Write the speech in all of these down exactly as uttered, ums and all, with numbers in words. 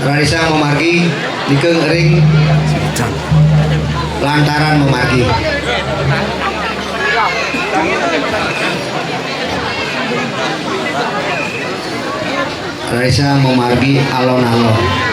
Rarisa mamargi niki ring lantaran mamargi. Rarisa mamargi alon-alon.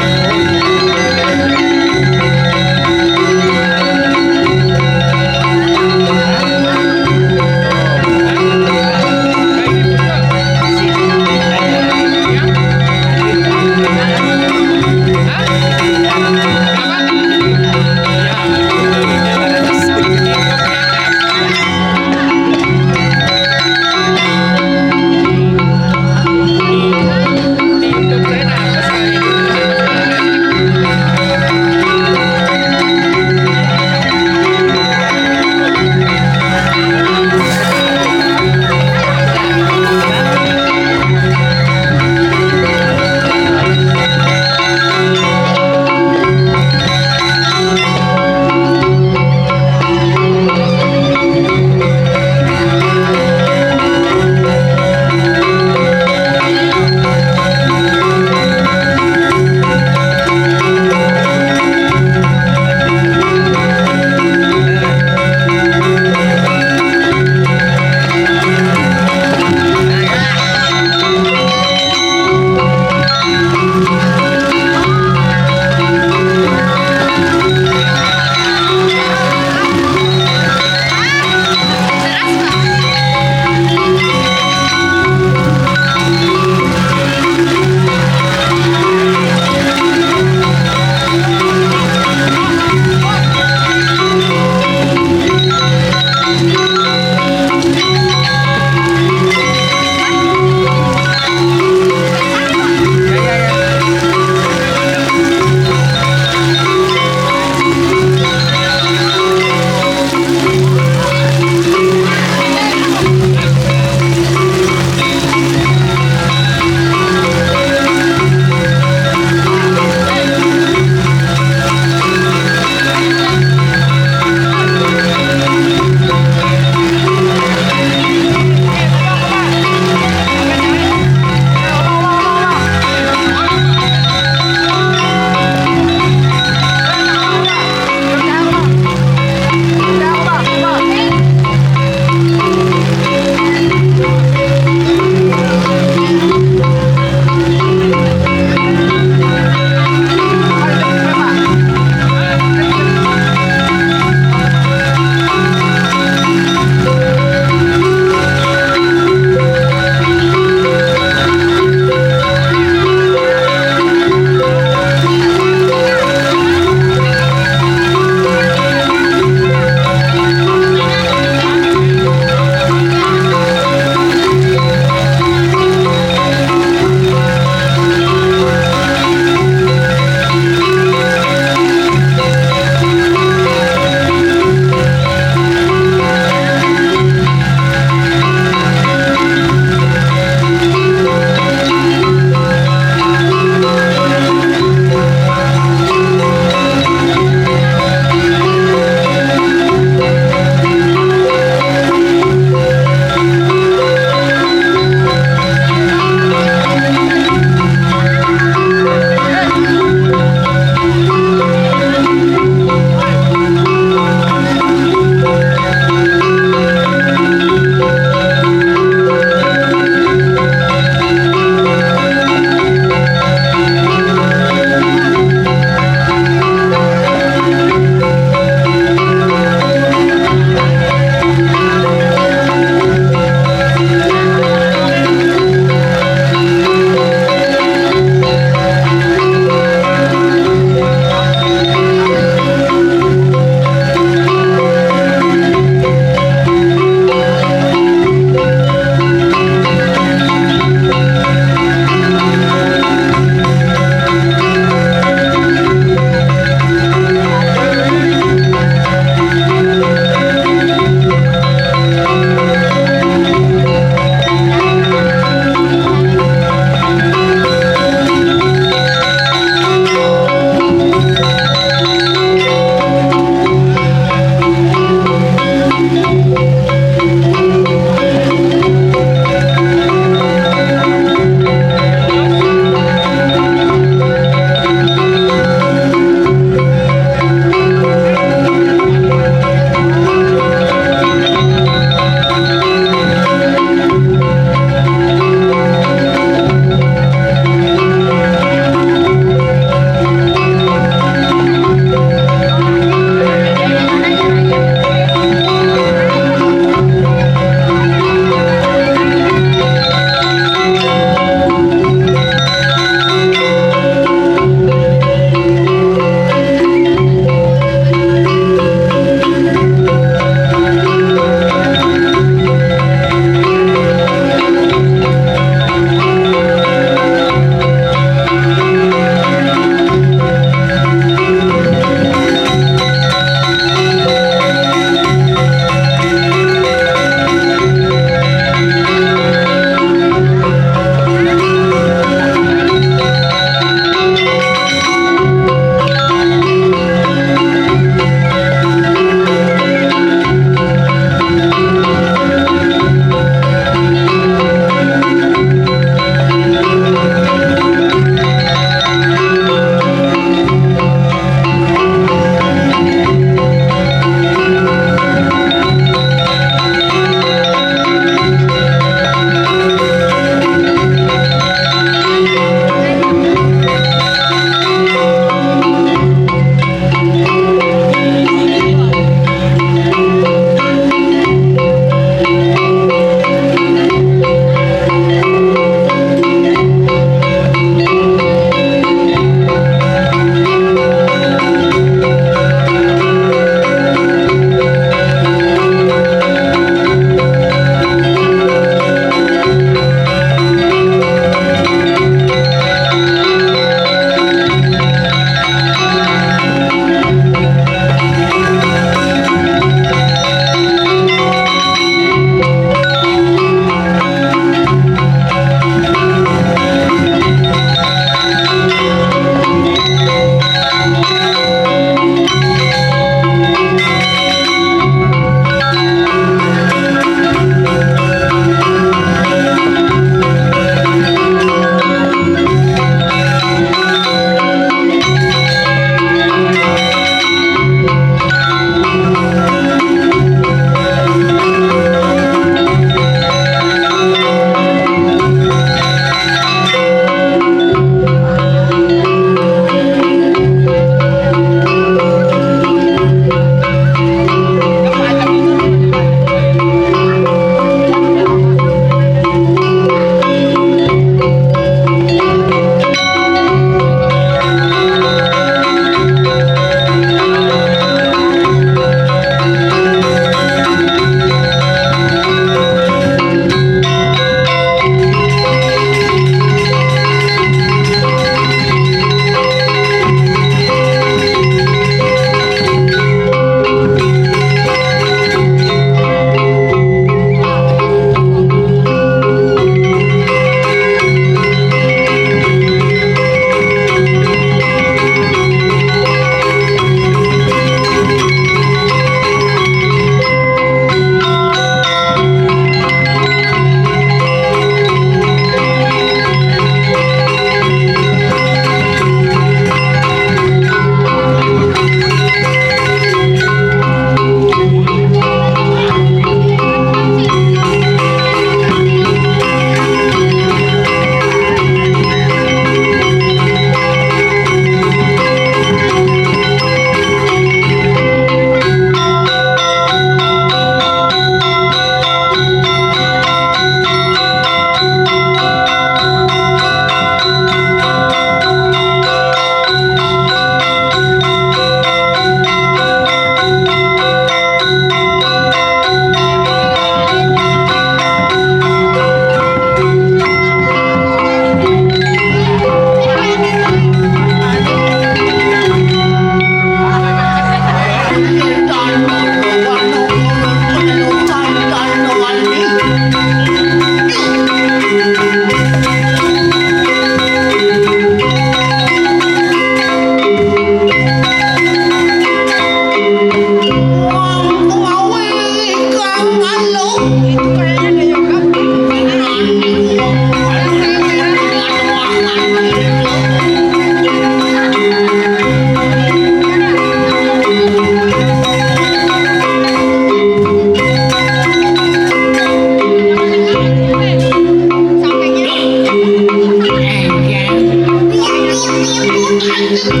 Éncén,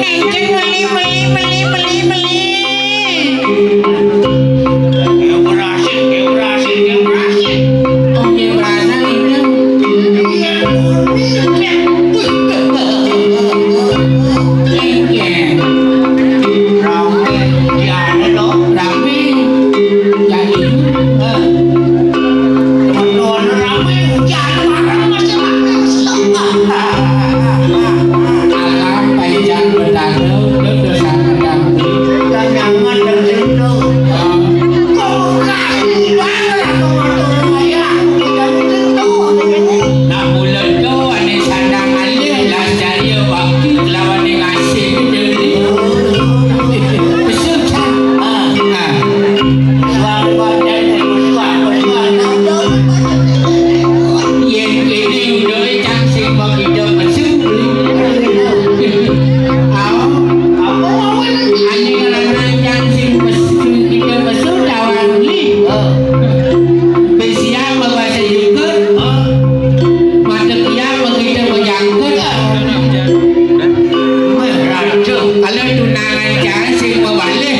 éncén, meli, meli, meli, meli, meli. Kayak berhasil, kayak berhasil, kayak berhasil. Oh, kayak berhasil itu. Iya, murni, kayak, wih, éncén. Rame, ya, ada loh. Rame. Jadi, eh. Teman-teman rame, hujan, bareng, masih rame, masih rame. Alam panjang betado, dosa kadang. Dan jangan tersentuh. Kok berani banget, kok ngatur saya, jangan sentuh. Nak bulan tu, ane sandang alih, lah cari waktu kelawan yang asing tu. Besar, kan? Ah, ah. Yén kéné udah cang sing begitu mesum. Au, apa mau ane ngerana cang sing mesum, kita mesum lawan li. Besiang bahasa juga. Mata kiam begitu bejangkut. Kalau tunangan cang sing bebalih.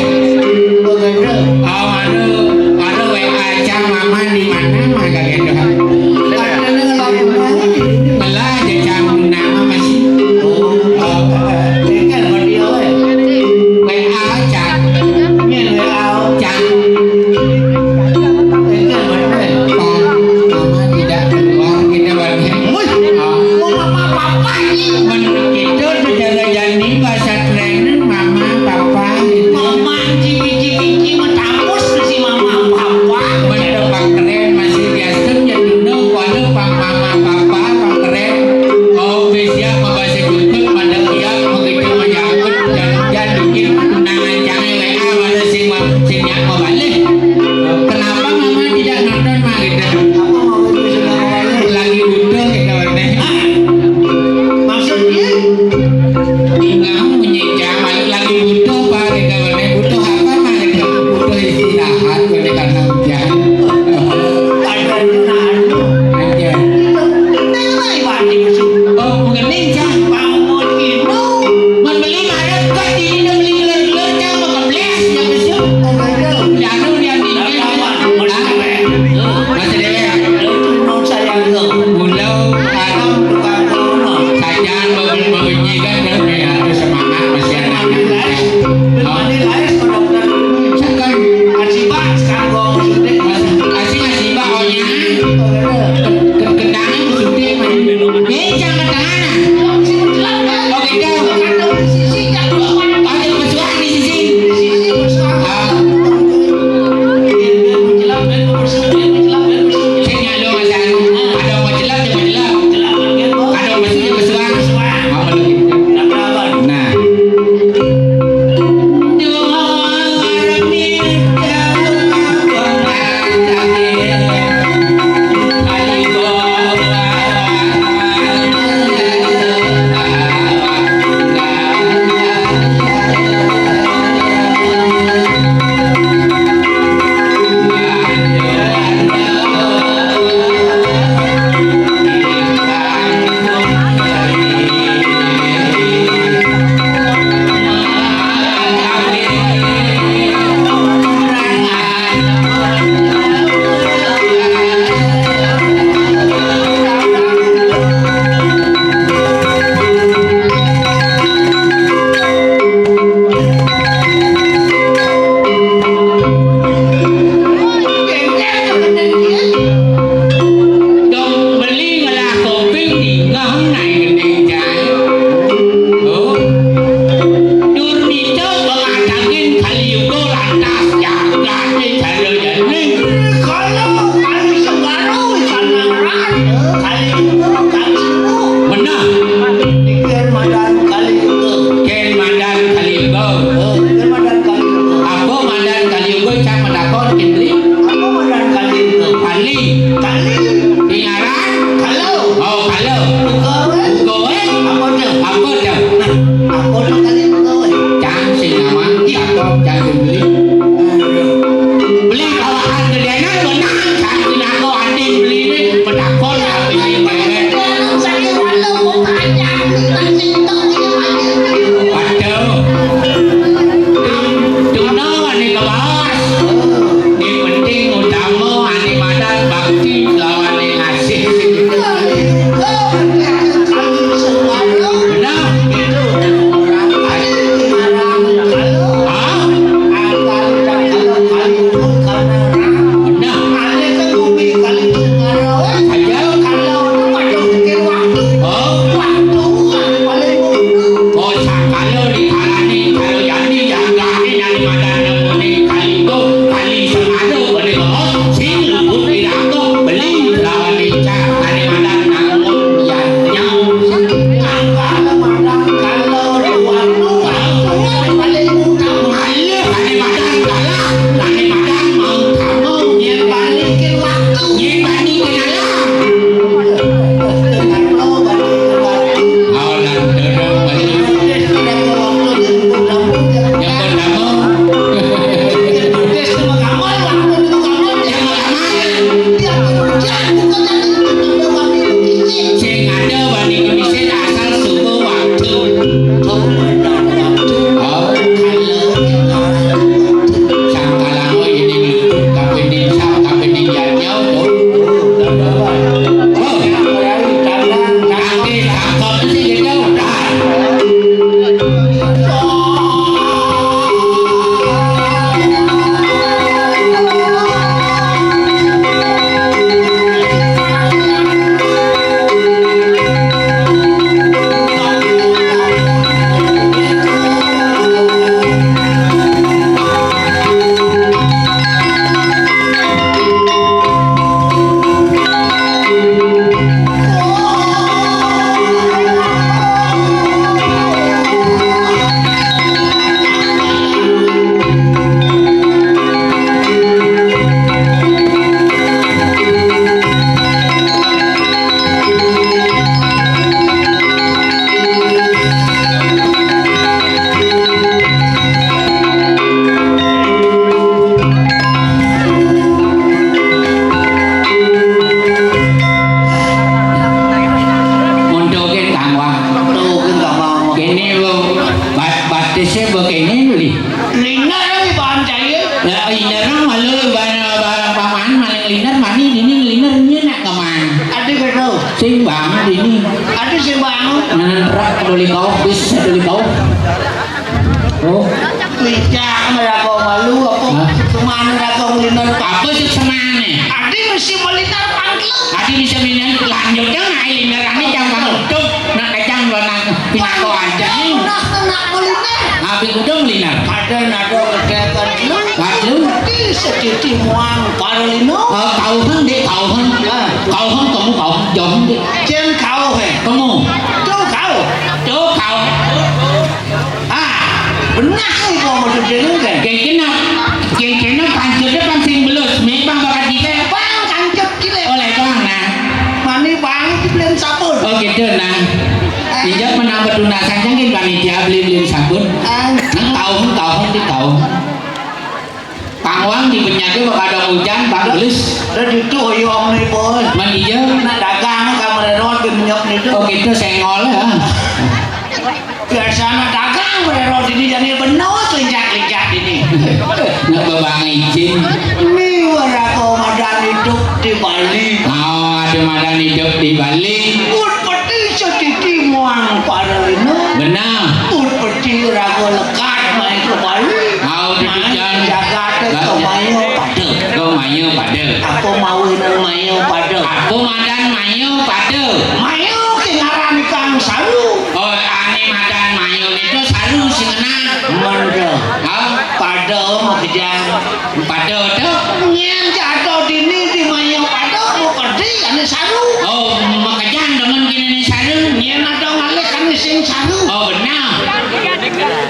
Begitu. Oh, ada, ada W A cang mama di mana, mah kaget dah. Ada lagu lain. Malah aja cang tunang mah masih. Oh, oh, tinggal berdiam, eh. W A cang. Ini W A cang. Tinggal berdiam, eh. Mama tidak keluar, kita berdiam. Wih, mau mama apa ini? Dhisik mbok kene lho, Li. Liner iki bahan cair. Lah, liner malu bahan, bahan paman maling liner, mani dini liner nyenak keman. Adi kena. Sing banget ini. Adi sing banget. Nentrak doli kau, bis doli kau. Oh. Licak merako malu apa? Hah? Cuman merako liner. Apa sih semane? Adi mesti meliner pangklu. Adi bisa liner lanjutnya, nah, liner ini jangan tutup. Nak kejang lo nak pinako aja nih. Udah kena meliner. Habis udah meliner. Ada nado kegiatan lu. Waduh. Seperti sedikit muang para lino. Eh, kau heng, Dek, kau heng. Ah. Kau heng, kamu kau heng, jauh heng, Dek. Jen kau he. Kamu. Tuh kau. Tuh kau. Ah, benar nih kau mau duduk kan? Kayak kena, kayak kena pancet depan sing belus. Memang bakat kita. Bang, kancet gila. Oleh bang, nah. Mani bang, itu belum sabun. Oh, gitu, nah. Injak menang petunasan, jangan panitia beli-beli sabun. Ah. Nah, kau heng, kau heng, di kau heng. Pangwang di penyakit bakal ada hujan, Bang Gelis. Dah itu oyong nih, Boy. Man iya. Nak dagang kamar rot di minyak itu. Oh, gitu, sengol ya. Biasa nak dagang mererot ini jadi benar, lincak-lincak ini. Nak babang izin. Ini warako madan hidup di Bali. Oh, ada madan hidup di Bali. Put peti sedikit muang para lino. Benar. Put peti rago lekat main ke Bali. Au, main demikian. Jagat ke mayo pada. Ke mayo pada. Apa mau nang mayo pada? Apa madan mayo pada? Mayo ke ngaran kang saru. Oh, ane madan mayo itu saru sing kena. Menda. Ha? Pada mau kejang. Pada tu? Nyen jatuh dini di mayo pada mau pedi ane saru. Oh, makejang demen kini ni saru. Nyen ada ngalih ane sing saru. Oh, benar.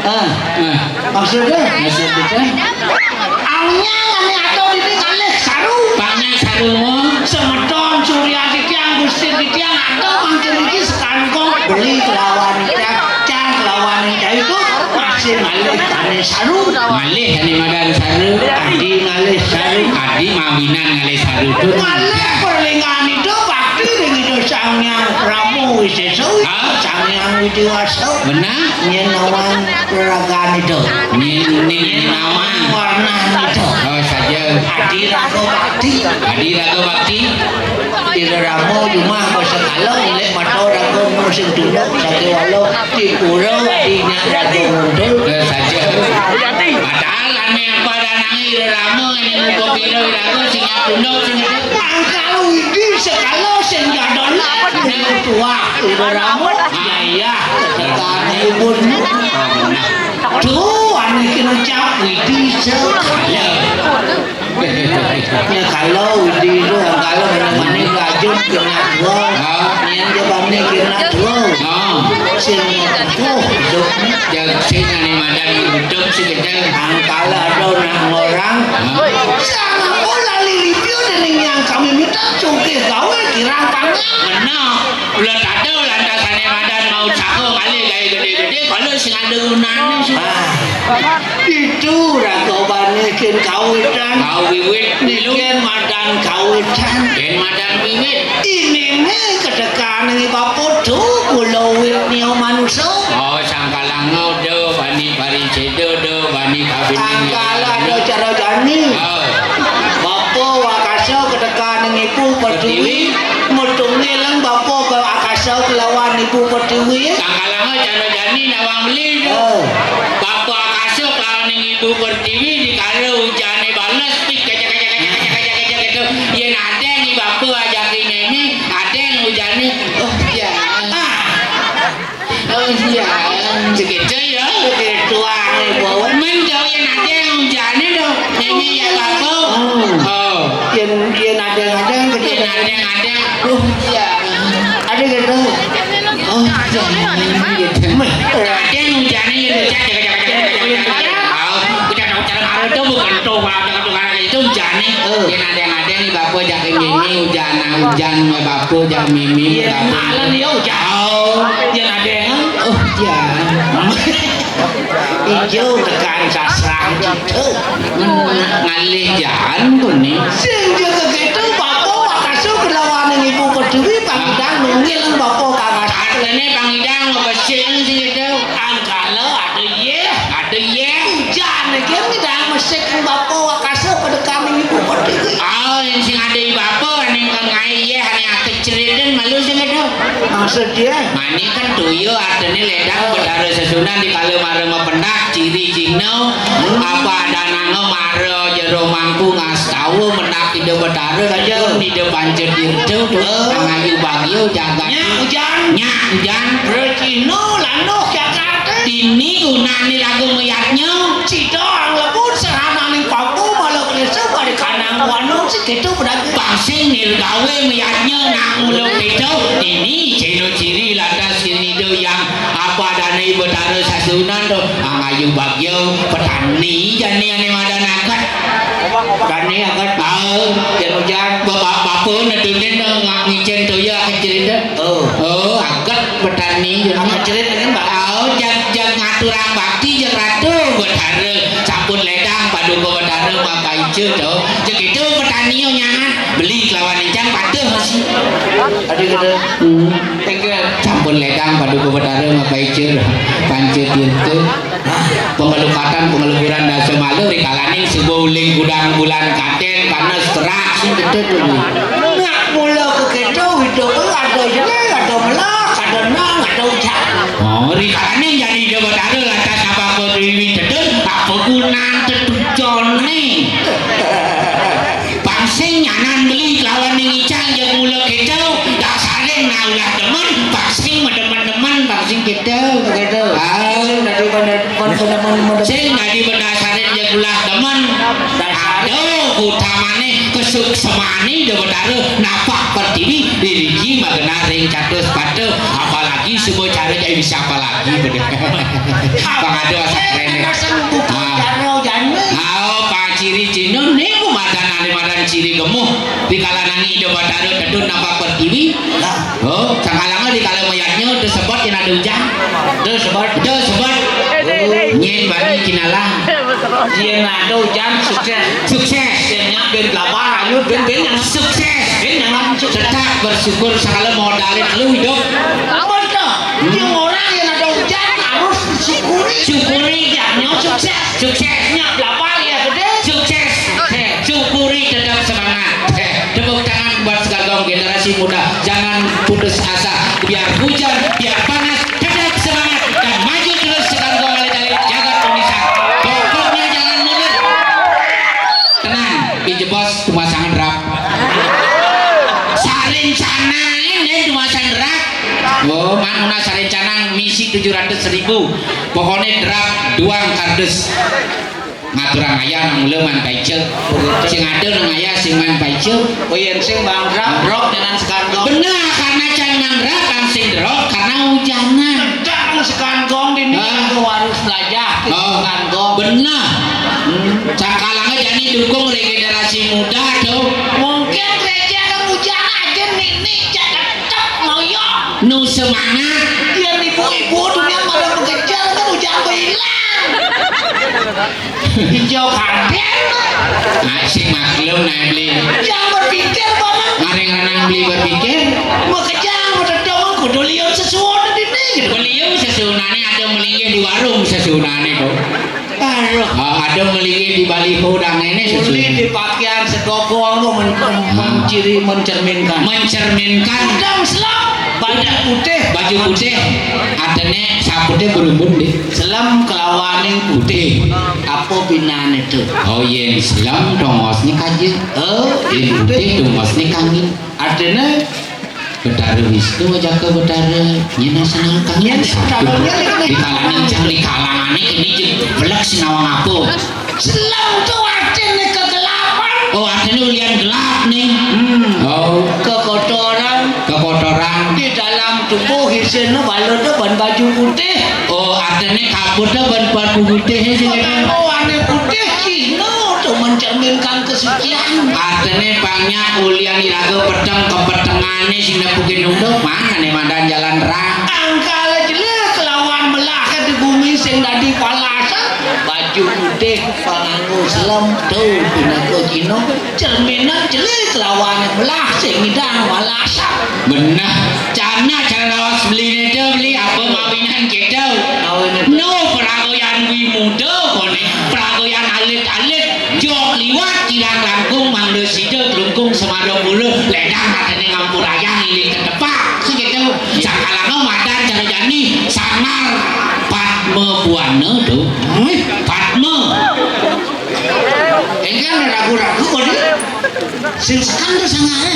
Ah, ah. Maksudnya? Maksudnya? Aunya ngene atau dini ngalih saru. Bangnya saru mo. Semeton Surya titiang, Gusti titiang, atau mangkin iki sekangkung beli kelawan titiang, can kelawan titiang itu masih ngalih kane saru. Ngalih kane madan saru. Adi ngalih saru. Adi mawinan ngalih saru tu. Ngalih perlingan itu bakti ring itu Sang Hyang Prabu Wisesa. Hah? Sang Hyang Widiwasa. Benar? Nyen nawang reragan itu. Nyen, nyen nawang. Warna itu. Oh, saja. Adi raga bakti. Adi raga bakti. Ira rama jumah basa kala, ngelik mata raga musim tunduk, sakewala, di pura, adi nyak raga nguntul. Oh, saja. Padahal ane apa danange ira rama, ane muka pira raga, sing nyak tunduk, sing itu. Angkal widi sekala, sing jadon. Benar. Tuah, ira rama. Ya, iya. Ketekan ibun. Tuh, ane kena cap widi sekala. Ya, kalau widi itu, kalau mana-mana rajin kena dua. Nyen dia bani kena dua. Sing tuh, hidup. Jadi sing ane madan hidup sing kita. Angkal ada nak orang. Sama pun lali lipio dening yang kami minta cungkih gawe kirang tangan. Benar. Ulah tak ada lantasane madan mau usaha kali gawe gede-gede, kalau sing ada gunane sih. Ah, itu raga bani kin kawitan. Kawiwit nilu. Kin madan kawitan. Kin madan wiwit. Ini nih kedekan ini bapak tuh kula wit nio manso. Oh, sangkalang do bani pari cedo do bani kabin. Angkala do cara jani. Oh. Bapa wakasa ketekan ning Ibu Pertiwi, metunge leng bapa ke akasa kelawan Ibu Pertiwi. Sangkalanga cara jani nawang beli tu. Oh. Bapa akasa kelawan ning Ibu Pertiwi dikala ujane bales, tik, kecek, kecek, kecek, kecek, kecek, kecek, gitu. Yen ade ni bapa ajak ini, ade yang ujane, oh, ya. Ah. Oh, iya. Segitu ya. Segitu ae, Bu. Men jauh yang ada yang ujane do. Ini ya, Bapak. Hmm. Oh. Yang, yang ada yang ada yang gede. Yang ada yang ada. Oh, iya. Ada gitu. Oh, iya. Gitu. Meh. Ada yang ujane ya, cak, cak, cak, cak, cak, cak, cak. Oh, udah tahu cara baru tuh bukan tuh, kalau jangan tuh karena itu ujane. Oh. Yang ada yang ada nih, Bapak, jangan ini, ujan, ujan, Bapak, jangan mimi, Bapak. Malam ya, ujan. Oh. Yang ada yang, oh, ya. Ijo tekan sasrah gitu. Ngalih jalan kuni. Sing jaga gitu, Bapak, wakasa kelawan Ibu Pertiwi, pangidang nunggil Bapak kangas. Artine pangidang, Bapak, sing, sing gitu. Angkala ada ye. Sedih. Mani kan toya artine ledang Betara Sesuunan dikala mara mapendak ciri cina apa adananga mara jero mangku ngastawa mendak Ida Betara saja Ida Panca Tirta tu. Angayu bagya jagat. Nyak ujan. Nyak ujan. Bercina landuh jagat. Dini gunane raga mayatnya. Cita ang lebur serananing paku malah kelesa pada kanang wanu segitu pedagang. Pangsing nirgawe mayatnya nak mula kita. Dini ciri-ciri lantas kini tu yang apa dane Betara Sesuunan tu. Angayu bagya petani jani ane madan akat. Petani akat. Tahu. Jan ujan. Bapak bapa nedunin ngak ngicen toya kecil tu. Oh. Oh, agat petani. Amat cerit dengan Pak. Oh, jag jag ngaturang bakti jag ratu Betara. Sampun ledang paduka Betara maka ijo to. Jeg itu petani nyangan beli kelawan encan patuh masih. Ada kata. Hmm. Tengah. Sampun ledang paduka Betara maka ijo. Panca tirta. Pengelukatan pengeluburan dasa malu rikalaning suba uling gudang bulan katen panas kerak sing gede dulu. Nak mula ke kento hidup ada jelek, ada melak, ada nang, ada ucap. Oh, rikalaning jadi Ida Betara lantas apa kau dewi tedun, apa gunang tetucone? Pangsing nyanan beli kelawan ning icang jeg mula kento, dak saling naulah demen, pangsing medemen-demen, pangsing kento. Begitu. Ah. Sing dadi bener, bener, bener, bener. Sing dadi bener saring jeg ulah demen. Dasar. Aduh, utamane kesuksemane Ida Betara napak pertiwi diriji magenah ring catus pata, apalagi suba cara jadi bisa apalagi bener. Pangadu asa kene. Dasar bukan Ah. Cara jani. Ao paciri cina niku madan ane madan ciri gemuh. Dikala nangi Ida Batara tedun napak pertiwi. Lah. Oh, sangkalanga dikala mayatnya udah sebot yen ada ujan. Udah sebot. Udah sebot. Oh. Nyen bani kinalah. Yen ada ujan sukses. Sukses. Yen nyak ben lapar ayo ben ben yang sukses. Ben yang sukses. Tetap bersyukur sangkala modale telu hidup. Aman dah. Yang orang yang ada ujan harus syukuri. Syukuri. Yang sukses. Suksesnya lapar ya gede. Sukses. Syukuri, tetap semangat. Tepuk tangan buat Sekar Gong generasi muda. Jangan putus asa. Biar hujan, biar panas, tetap semangat dan maju terus Sekar Gong ale-ale jagat Indonesia. Pokoknya jangan mundur. Tenang, Ije Bos pemasangan rap. Sarencana ini pemasangan rap. Oh, manuna sarencana misi tujuh ratus ribu. Pokoknya drap duang kardus. Ngaturang ayah nang mula man paica. Sing ada nang ayah sing man paica. Oh, yen sing bang drap, drop dengan sekardong. Benar, karena can man drap, kan sing drop karena hujanan. Sedang sekardong di Ah. Aku harus belajar Oh, sekardong. Benar. Hmm. Cangkalanga jani dukung regenerasi muda tuh. Mungkin gereja kan hujan aja nih, nih, cakep. Cep ngoyok. Nu semangat. Biar ibu-ibu dunia pada mengejar kan ujang hilang. Hijau kaden. Asik maklum naik beli. Yang berpikir banget. Maring renang beli berpikir. Mengejar menedong kudu liur sesuatu di nih. Beliau sesuunane ada melinggih di warung sesuunane tuh. Aduh. Ah, ada melinggih di baliho dang ini Uli sesuunane. Di pakaian segogong tuh men- men- Ah. Menciri mencerminkan. Mencerminkan. Udang selap, baju putih. Baju putih. Atene saputih berumbun deh. Selem kelawaning putih. Apa binane tuh? Oh, yen selem dongosne kaje. Oh, yen putih dongosne kangin. Artine Betara Wisnu jaka Betara nyena senang kangin. Yen satu. Di kalangan cang di kalangane ini je belek sinawang apa? Selem tu artine kegelapan. Oh, artine ulian gelap nih. Hmm. Oh. Kekotoran. Kekotoran. Di dalam tubuh isine balune ban baju putih. Oh, artine kabute ban baju putih sing. Oh, ane putih Cina tu mencerminkan kesucian. Artine banyak ulian iraga peteng kepetengane sing nepukin unduk. Mana nih mandan jalan rang? Angkala jele kelawan melah di bumi sing dadi palasan. Baju putih panganggo selem tu pinaka Cina. Cerminan jele kelawan melah sing ngidang palasan. Benah. Cana cara lawas beli nete beli apa mawinan kita. Mawinan. No peragoyan wi muda kone. Peragoyan alit-alit. Jok liwat kirang langkung mangda sida kelungkung semada mula ledang matene ngampurayang iling ketepak. Segitu. Sangka Ini sangar Padma Buana to. Wih, Padma. Engké ragu-ragu kok di. Sing sekan to sangaré.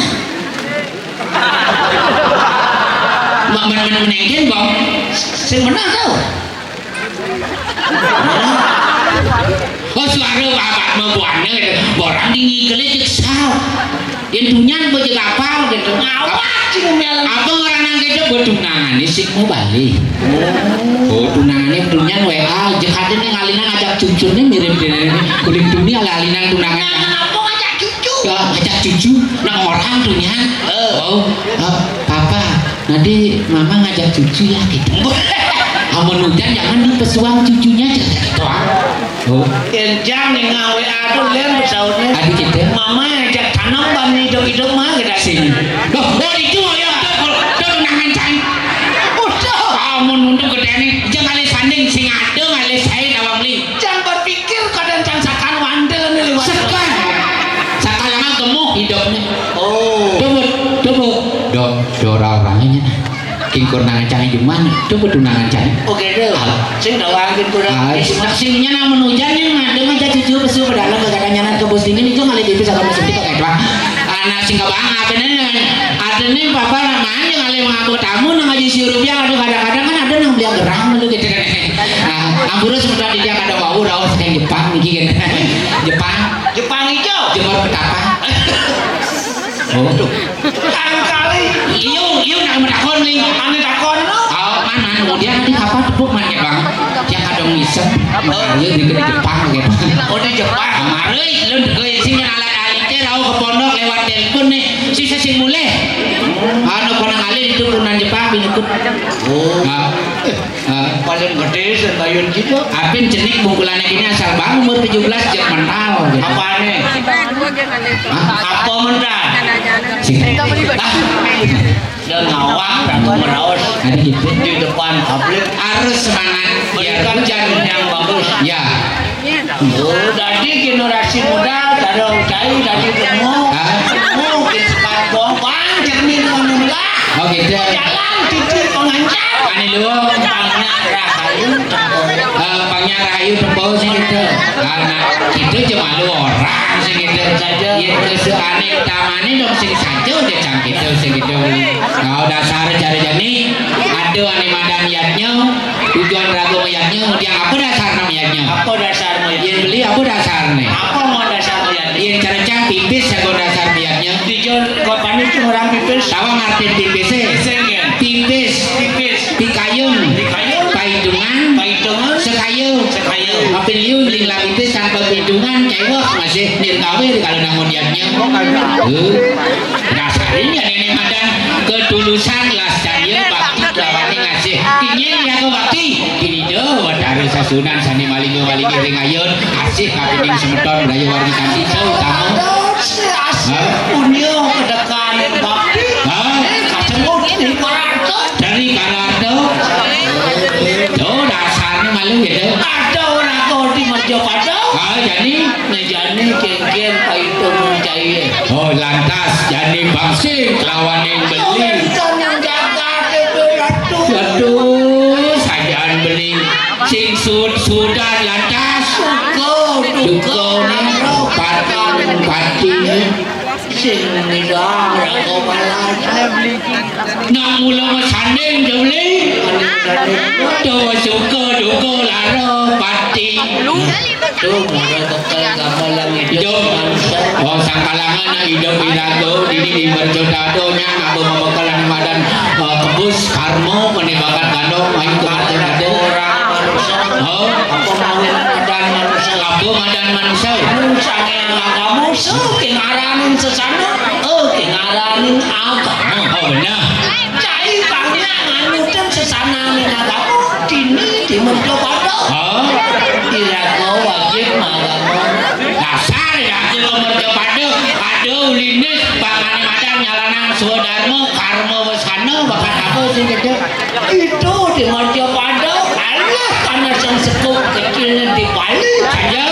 Mbok men-men menengken, Bang. Sing bener to. Oh, suara Padma Buana to. Orang dingin kele cek sal. Yén tunyan apa jeg apal gitu. Ngawak sing meleng. Apa ngranang gitu buat tunangan sing mau balik. Oh, tunangané tunyan W A, jek ada nih ngalinan ngajak cucuné mirip dene. Kuling tuni ala alinan tunangan. Nah, apa ngajak cucu? Ya, ngajak cucu nang orang tunyan. Eh. Oh, eh, papa, nanti mama ngajak cucu ya gitu. Amun hujan jangan dipesuang cucunya, aja gitu. Ah. Oh. Yén jang ning W A to lén sautné. Adi kita. Mama ngajak tanam ban hidup-hidup mah kita. Sing. Loh, oh itu ya. Tuh, tuh, tunangan cai. Udah. Amun untuk gedéné, jangan ngalih sanding sing ada ngalih saé tawang li. Jang berpikir kadang jang sakan wandel nih liwat. Sekan. Sakalanga gemuh hidupnya. Oh. Coba, coba. Dok, dora orangnya. King tunangan cai jumah, coba tunangan cai. Oke deh. Ah. Sing tawang gitu. Ah, sing nyan amun hujan yang ada ngajak cucu pesu pedalam kagak nyanan ke bos dingin itu ngalih pipis apa musim itu kayak doang. Anak sing kabang apa nih? Ada nih papa namanya ngalih mengaku tamu nang aja si rupiah aduh kadang-kadang kan ada nang beli gerang dulu gitu kan. Nah, ampura sebentar dia kada mau raos kayak Jepang nih kan. Jepang. Jepang hijau. Jemur petapa. Oh. Tangkali. Iyo, iyo nak menakon nih. Ane takon lo. Oh, man, man, kemudian nanti apa tepuk man ya bang? Dia kadang ngisep. Ayo di Jepang gitu. Oh di Jepang. Kemarin lu deket sini alat-alatnya rau ke pondok lewat telepon nih. Sisa sing mulai. Anu pernah kali itu punan Jepang binukut. Oh. Ah. Paling gedé sing bayun gitu. Apin cenik bungkulannya gini asal bang umur tujuh belas jek mental gitu. Apane? Hah? Apa mental? Sing. Ah. Dan ngawak dan meraos. Ada gitu. Di depan publik. Harus semangat. Biar berikan hujan yang bagus. Ya. Oh, dadi generasi muda, karo cai dadi gemuk. Hah? Gemuk, di sekat gombang, cermin menunda. Oh, gitu. Jalan, titik pengancar. Ane lu. Pangnya rahayu, tempo. Eh, pangnya rahayu, tempo, sing gitu. Anak gitu cuma lu orang, sing gitu. Saja. Ya, kesukaane utamane dong, sing saja udah cang gitu, sing gitu. Nah, dasar cari jani, ada ane madan yatnya. Tujuan raga mayatnya, dia apa dasar mayatnya? Apa dasar mayatnya? Yén beli apa dasarné? Apa mau dasar mayatnya? Yén cerecang pipis ya kok dasar mayatnya. Tujuan kapan itu orang pipis? Tawa ngartin pipis eh. Pipis, ya. Pipis. Pipis. Pikayun. Pikayun. Paitungan. Paitungan. Sekayu. Sekayu. Apin liu ling lapipis tanpa pidungan, cewek masih nirkawir kalau nang mayatnya. Oh, kagak. Heh. Dasarnya nenek madan ketulusan las cahya bakti kelawaning asih. Kini ya bakti. Kini do watara sasunan sane maling maling ring ayun asih kapining semeton daya wargi kanthi utama. Asih punya kedekaan bakti. Hah? Kacenggut di Karato. Dari Karato. Do dasarnya malu gitu. Ada orang kau di Merjo Padang. Ah, jadi Nah, jani kéngkén paitung cai. Oh, lantas jani bangsing kelawaning beli. Wénten yang jagat itu, Ratu. Aduh, sajaan beli. Sing sud-sudan lantas. Duka, duka, duka, pati, pati. Sing ngilang raga malas. Nak mula masanding jebli. Dawa suka duka lara pati. Tuh, mula bekel gamelan hidup. Hidup. Oh, sangkalangan nak hidup iraga dini di merjo dado nya ngaba mabekel anu madan, eh, kebus karma meni bakat gandong main ke merjo dado. Orang manusia. Oh. Apa mau madan manusia? Apa madan manusia? Anu sange agama, so kengaranin sesana. Oh, kengaranin agama. Oh, benar. Cai pangnya nganutin sesananing agama, dini di merjo pada. Oh. Iraga wajib agama. Dasar ya, aku ke merjo pada. Ada ulinis, bangane madan nyalanang swadharma, karma wesana, bakat apa sing gedhe? Itu di merjo pada, kalah tanah sing sekup kecilnya di Bali. Aja.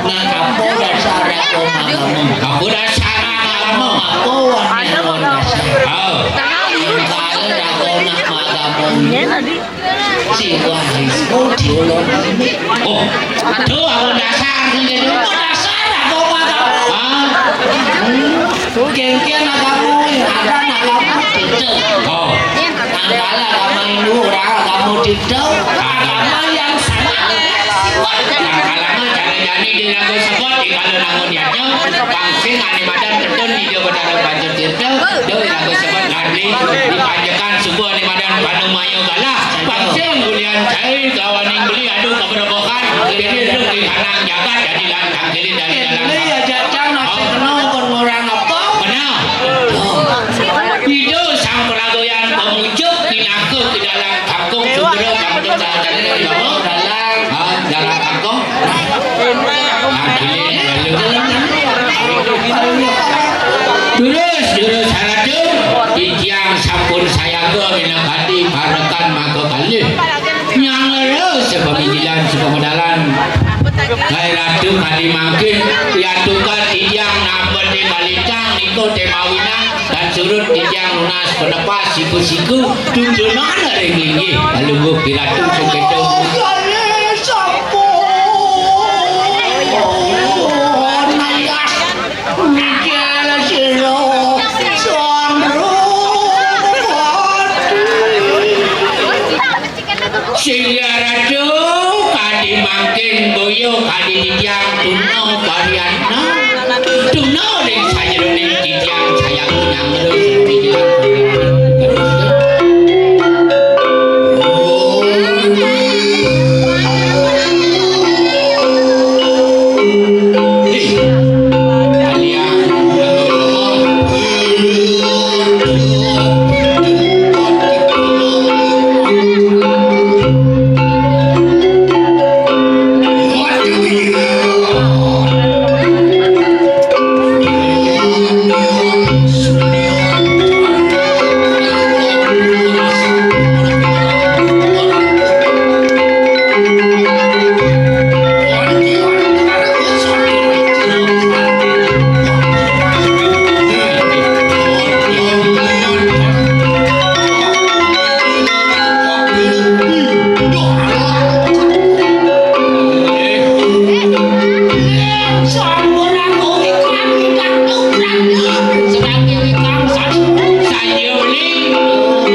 Nah, apa dasar aku agama? Apa dasar agama? Apa wani dasar? Oh. Kalau aku nak agama. Iya tadi. Si wah, itu diulon. Oh, tuh, aku dasar sih, gitu. Dasar, aku mah kamu. Ah. Hmm. Gengkian agama, ada agama, gitu. Oh. Nangkala agama Hindu, orang agama Buddha, agama yang sama. Nangkala mah cara jani di lagu sebut, di kalau nangun yadnya, pangsing ane madan ketun di Jawa Barat Panjang Tirta, do di lagu sebut ngadli, di panjekan subuh ane madan panu mayo galah, pangsing bulian cai kawaning beli adu keberobohan, jadi duduk di kanang jagat, jadi lantang diri dari dalam. Beli aja cang nasi kena pun orang apa? Benar. Ida sang peragayan pemucuk pinaka ke dalam kangkung segera kangkung dalam dalam. Ah, dalam kangkung. Nah, dilihat lalu. Terus, terus haraju, titiang sampun sayaga minakadi parekan maka kalih. Nyangera sepamijilan, sepamedalan. Hai Ratu kadi mangkin, yatukan titiang nambet di kalitang, niko temawinang, dan surut titiang nunas penepas siku-siku, tuntunan ring linggih, kalungguh piratu sing keto. Sehingga ratu kadi mangkin boyo kadi titiang tuna parianna, tuna ring sajeroning titiang sayang nyanggra.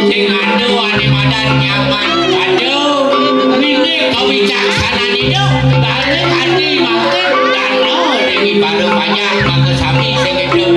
Sing ada ane madan nyaman. Aduh, nini kawicaksanan idup, balik ati mangke, dana dewi pada panjang, mangke sami sing idup.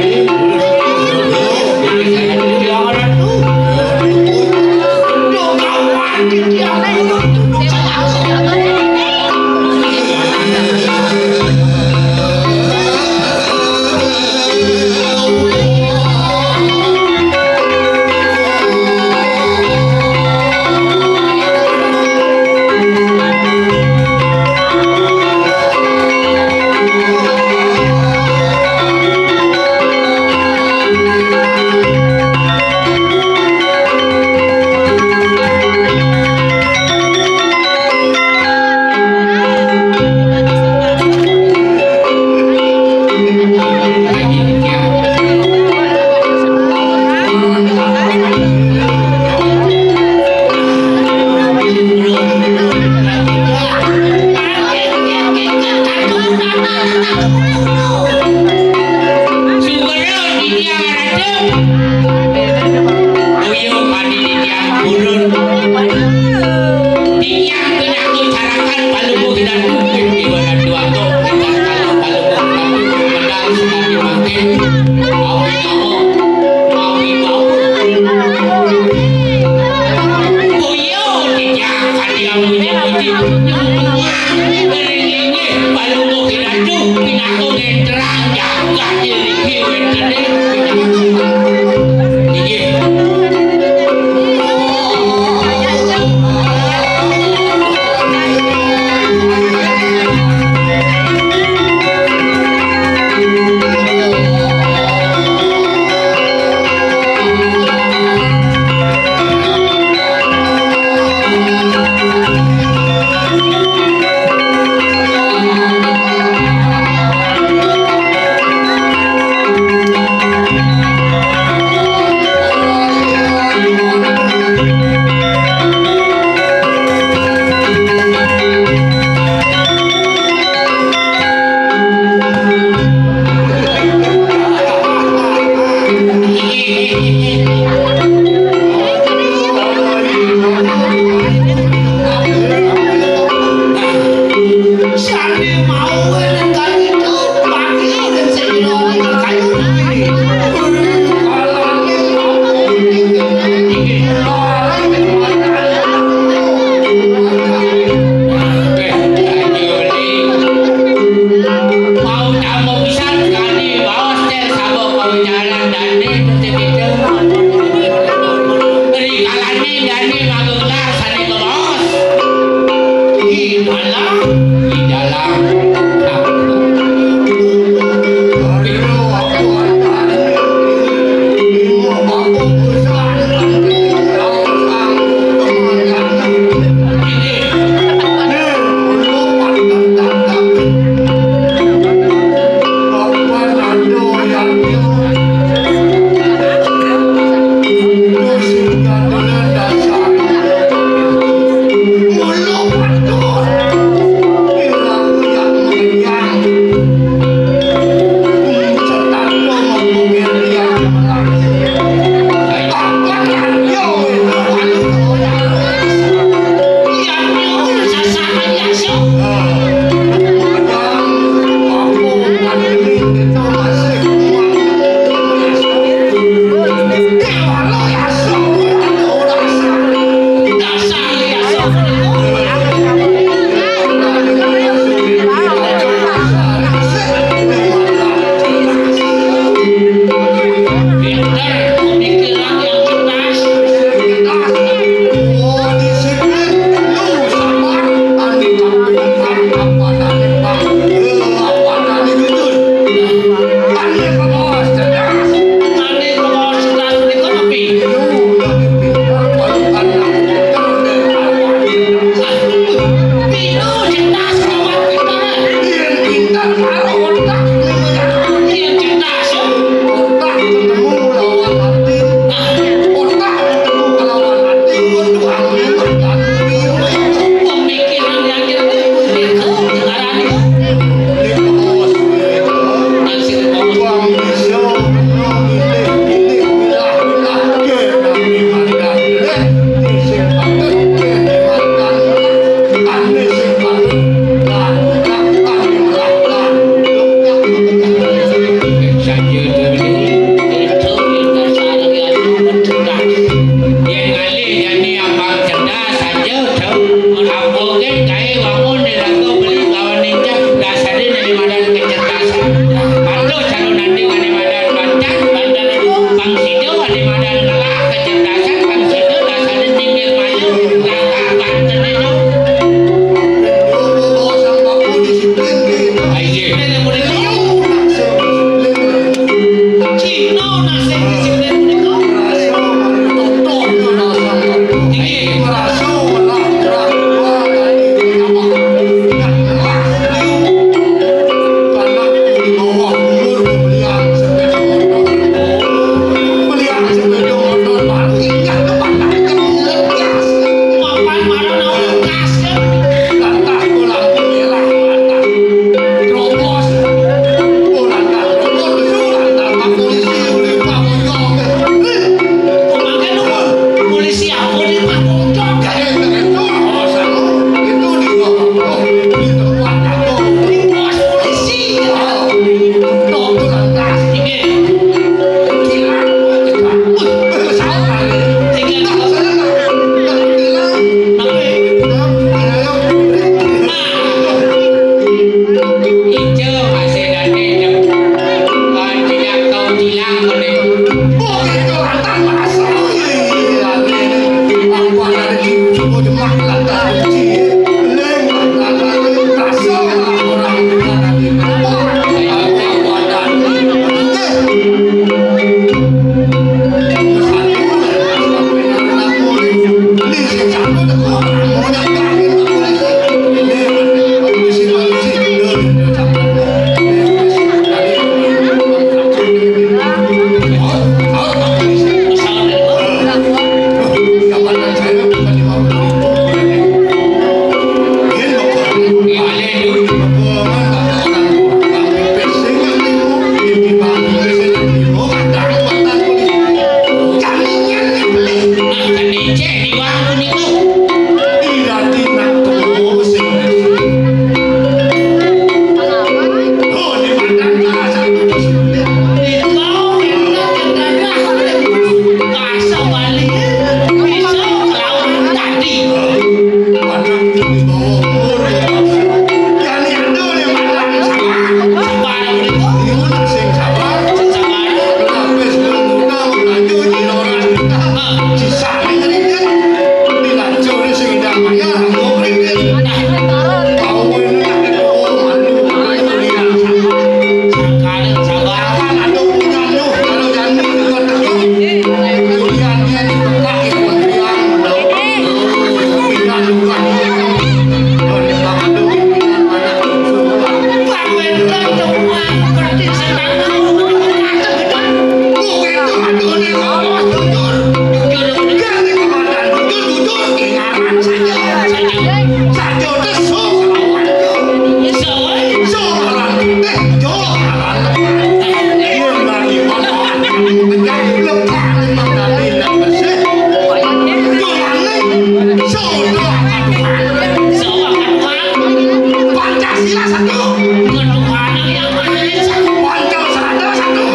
Pancasila satu. Ketuhanan yang Maha Esa. Pancasila satu.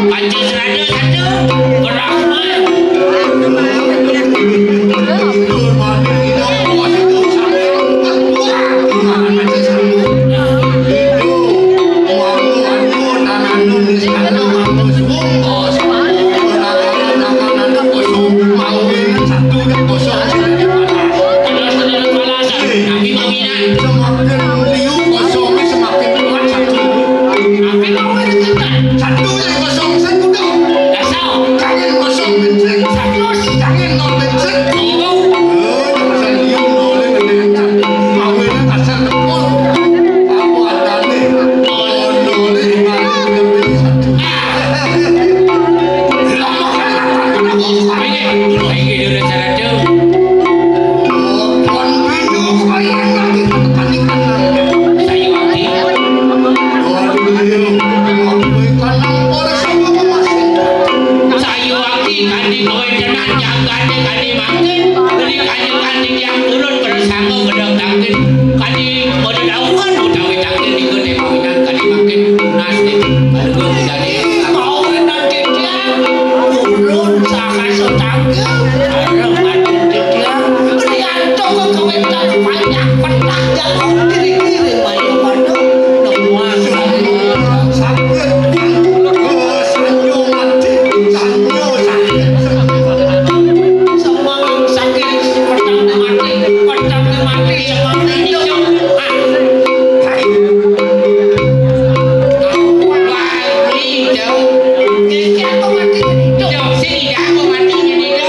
Pancasila satu. Berapa? Semakin liu kosongnya semakin kuat satu. Satu yang kosong, saya udah. Jangan kosong bensin. Jangan nol bensin. Eh, jangan liu nol bensin. Awalnya kasar tepung. Apa adanya? Nol, nol, lima, lima, satu. Lama kan makan kena bokor. Ini, dulu, ini, dulu, syaratnya. Sayuwakti. Sayuwakti kadi kawéntenan jagaté kadi mangkin, ri kanjeng-kanjeng yang turun bersangga bedhek tangkin, kadi pada dauhan utawi tangkin nika mawinan kadi mangkin tunas ning kaluhur budane. Mawinan titiang turun saha setangga, sareng matur titiang, rianto kekawitan panjak petah jagung kiri-kiri maju pada nemuan saged. Sanyo mati, sanyo sakit. Semangin sakit, petang mati, petang mati, semangin ijo. Ah. Hai. Wah, ijo. Ijo mati, ijo. Sing ijo mati, ijo.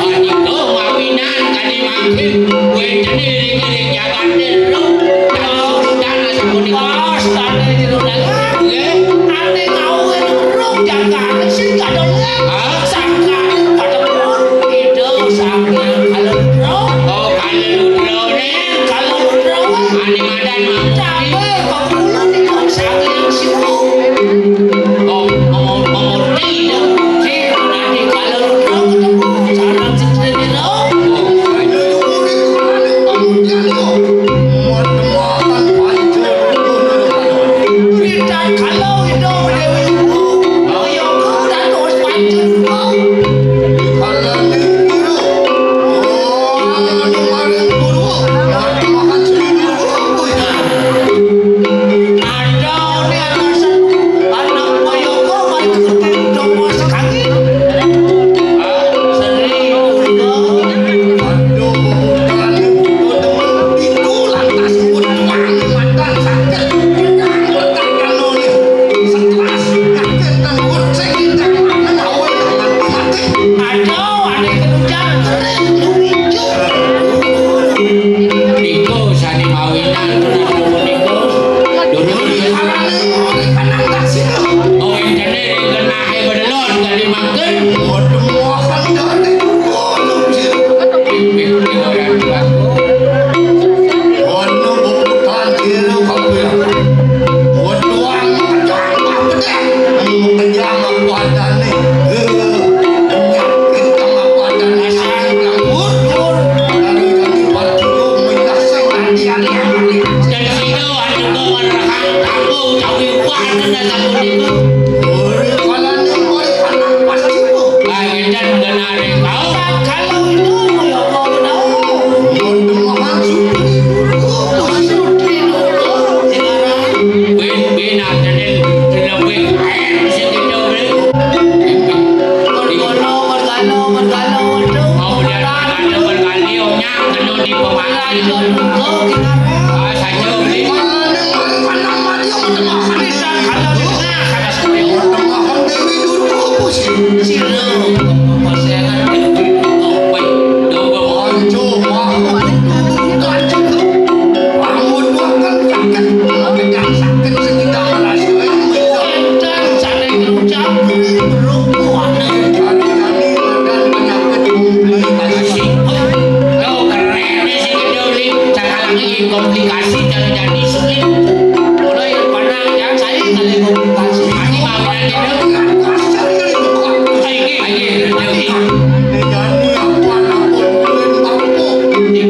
Anika mawinan kadi mangkin wénten ing, ing jagaté ruh. Dados sultan sapunika. Astane jero dagang. Nggih. Ane ngawin ruh jagate sing kadon. Hah? Sangkane katepun Ida Sang Hyang Kala Rudra. Oh, Kala Rudra ne. Kala Rudra. Ane madan mau. Cabe kok kula nika Sang Hyang Siwa. Om, om, om, om, Ida. Sing ane Kala Rudra ketemu sareng Sri Déwa. Wiwitan kala Ida Déwi Ibu, Yoga dados panjenengan. Ada ning atasan anak Mayaka mari ketemu Dharma Sekagi. Sri Durga. Aduh, bukan itu demen itu lantas kutuang matan sakit. Tenang, letak kanone. Sekelas sakit nang kucing, tenang, awet, mati, mati. Aduh, ane kenujar kering, lucu. Niku sane mawinan, niku. Durung dikalane ora kanang taksir. Oh, entene ring kenahe bedelon kali mangken. Waduh, akan dari dulu, lucu. Mimpi ora dilaku. Ono bubutan kira kabeh. Waduh, ang kejang apa deh? Kejang apa adane? Kejang apa adane? Saya bilang, "Wur, wur." Dari kami parkir, minta sing andi-andi. Dan situ ada merahang tamu, tapi wah, ada satu niku. Ora kalane, ora kanang pasti. Lah, edan genare kau. Kalau itu, ya, kau tahu. Mau temahan sutri dulu. Sutri dulu, sekarang. Ben, ben, adane, dina ben, air, sing kita beli. Mergano, mergano, mergano, waduh. Mau beli ada mergano, mergano, nyang, kena di pemakai. Ayo, kau, sekarang. Ah, saja beli. Mana, mana, mana, mana, yang mau temahan? Bisa, kalau di tengah, kata saya. Mau temahan Dewi Durga, apa sih? Sila, apa sih? Apa? Doa. Anjo, mau.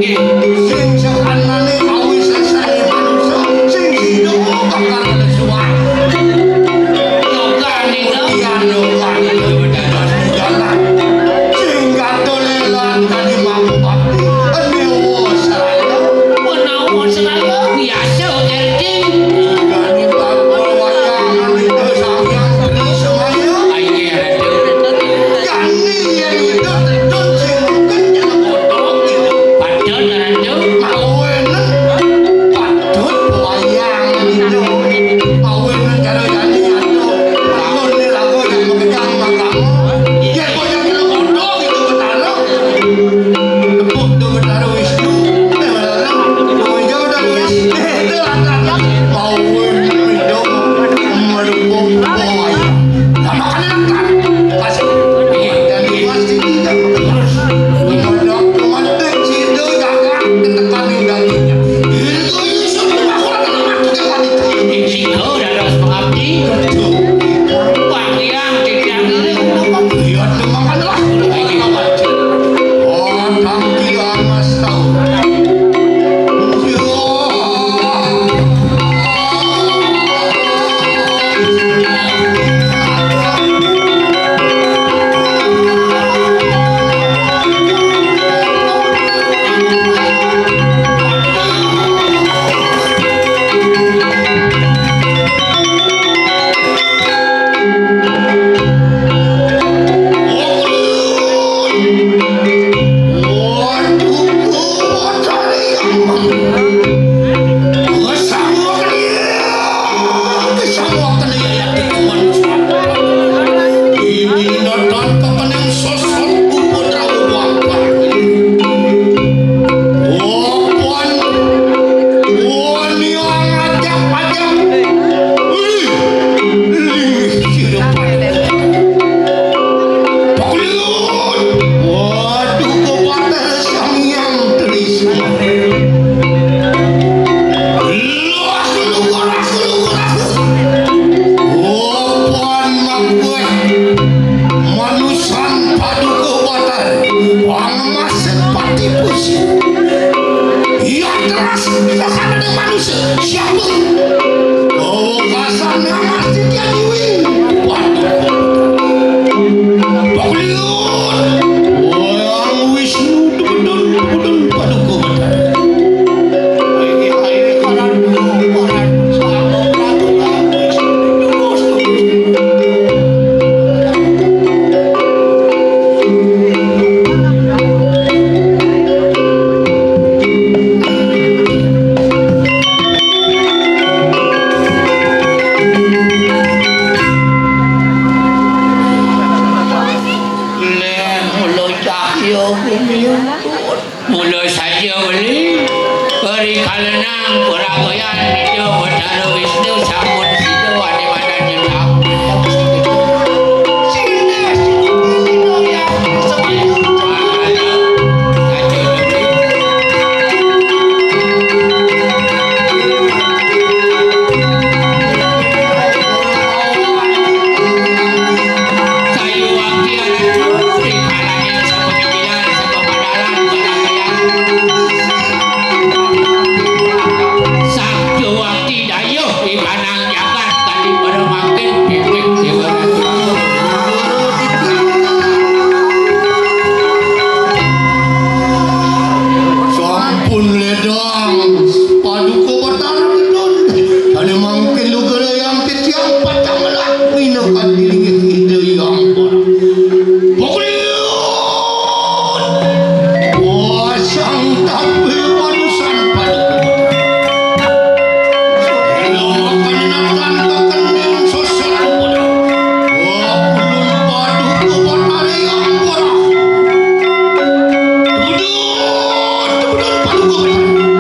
Sing sakanané kawisésané manungsa, sing sida bakal suwah. Yoga nina. Yan yoga nina dados jalan. Sing katulélan kadi mangku bakti, enéwa seraya. Menawa seraya biasa, Erdi. Kadi bakul wayang nita Sang Hyang Tri Semaya. Ayo, Ratu. Jani yén ida tedun sing mungkin nyelebotong gitu. Patut, Ratu. Mawinan patut wayang gitu. Mawinan cara jani atuh. Lamun niraga yang makejang makamu. Yén kok nyelebotong gitu, Betara. Tepuk tu Betara Wisnu. Eh, Betara. Tepuk hijau Betara Wisnu. Eh, itu lantaran. Mawinan ida. Melebotong wayang. Lah, makanya kan. Kasih. Iya, dan pasti tidak terus. Mendadak mati sida jagat ketekan dagingnya. Itu Yusuf itu aku rada lemah juga tadi. Sida dados pengabdi. Betul. Wah, yang tidak diri kenapa? Iya, itu makanya lah. Oh, tangki amas tahu. Waduh, kobater Sang Hyang Trisna. Luas lugur, lugur. Opan makueh manusan paduka batar. Pangemasin pati pusi. Iya teras, sakabehing manusa. Siapa? Kawasan nang astiti adiwi. Waduh. Pakuliun. Wayang Wisnu tebedun, tebedun paduka Betara. Ayo, ayo, karan, karan, sama Prabu, Prabu, terus, terus. Leh mula cahya bumi. Mula saja beli. Ri kalenang purabayan Ida Betara Wisnu sampun sida wani madan nyendang. Sayu wakti anak ring kalaning sapamikiran, sapamadalan, panambayan. Sabda wakti dayuh ing kanang jagat kadi para mangkin pipik Déwa Ratu. Sampun ledang paduka Betara Gedun. Sané mangkin lugra yang titiang patang melah minangka linggih Ida Hyang Wara. Pokliun! Wasang tampil manusan paduka. Ila makan natan kekening sosok kuda. Wapulun paduka Betara Hyang Wara. Tebedun, tebedun paduka Betara.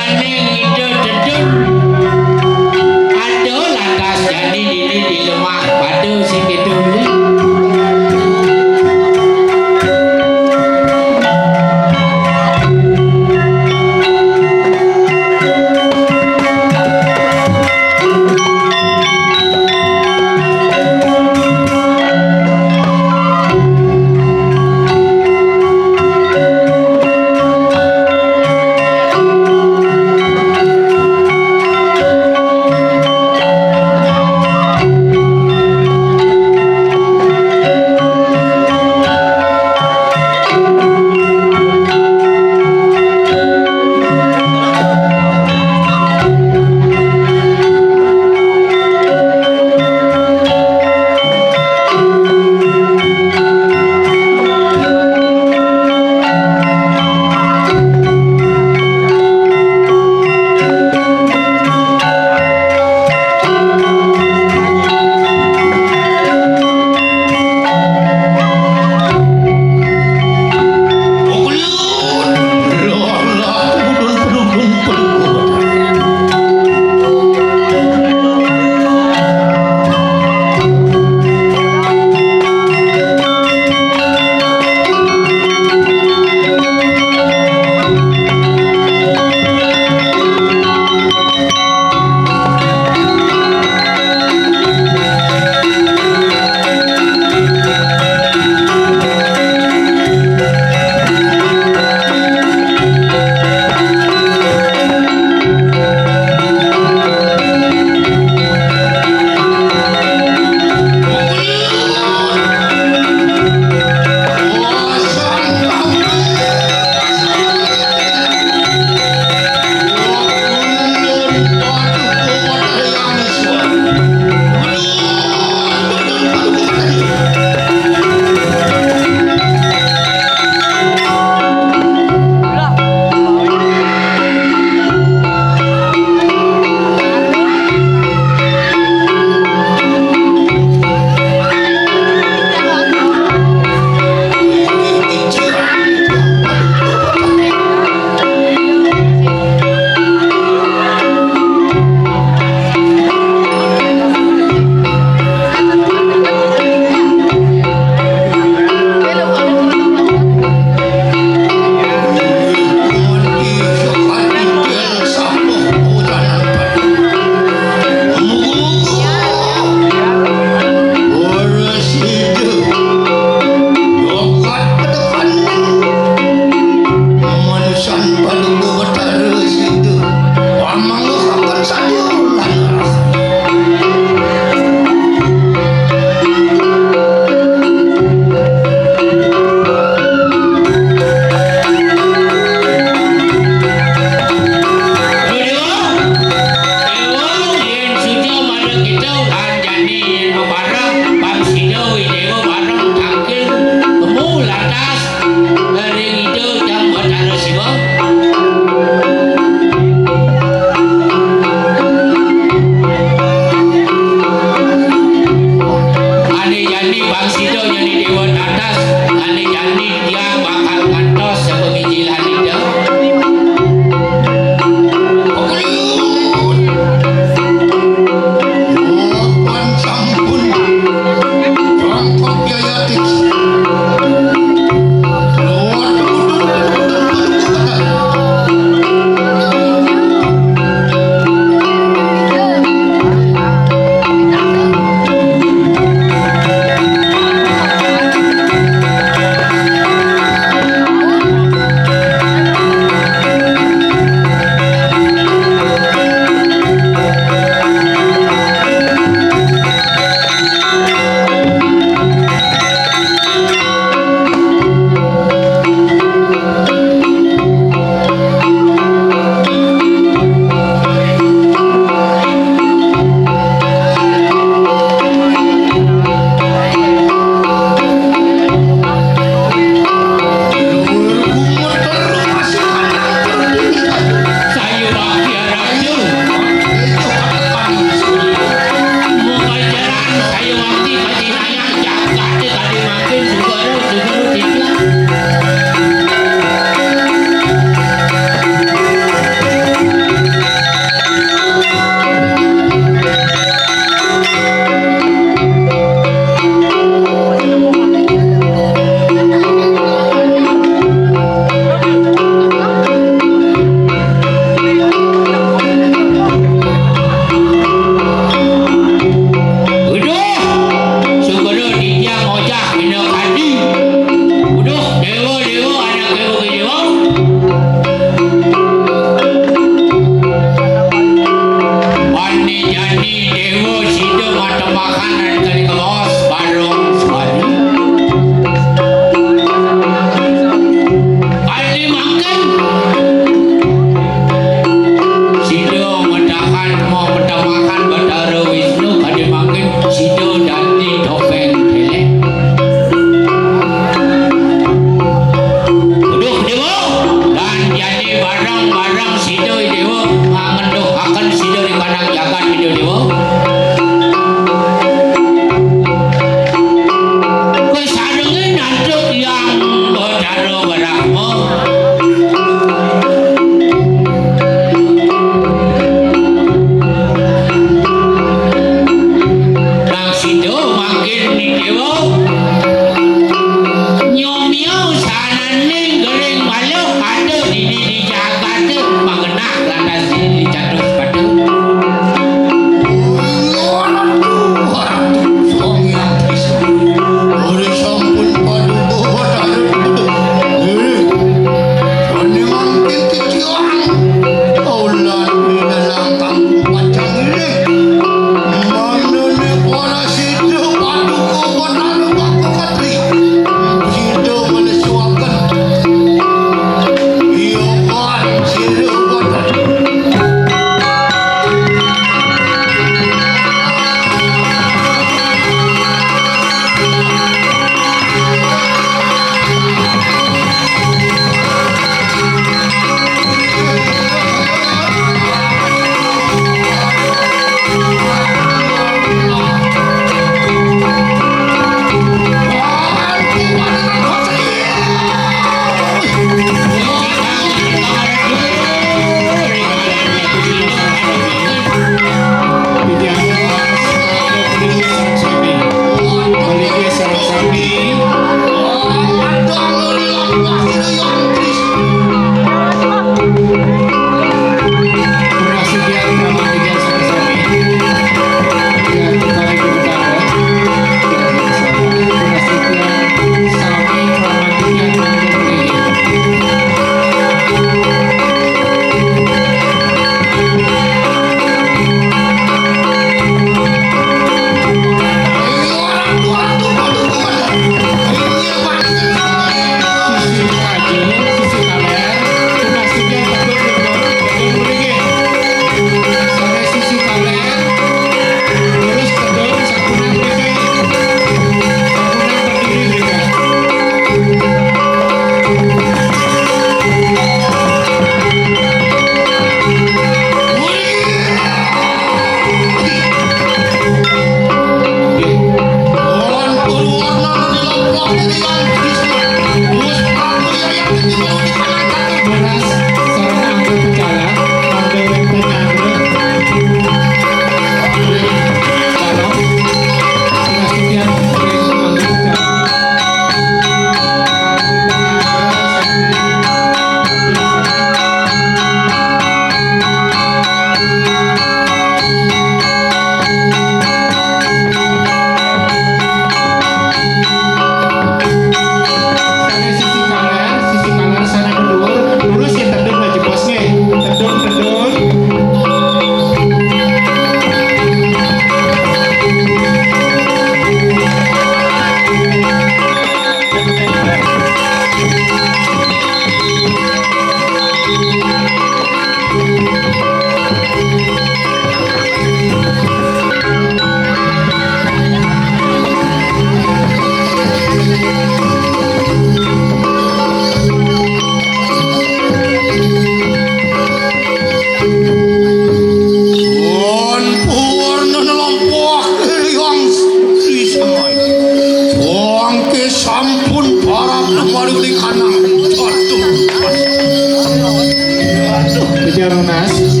Mas,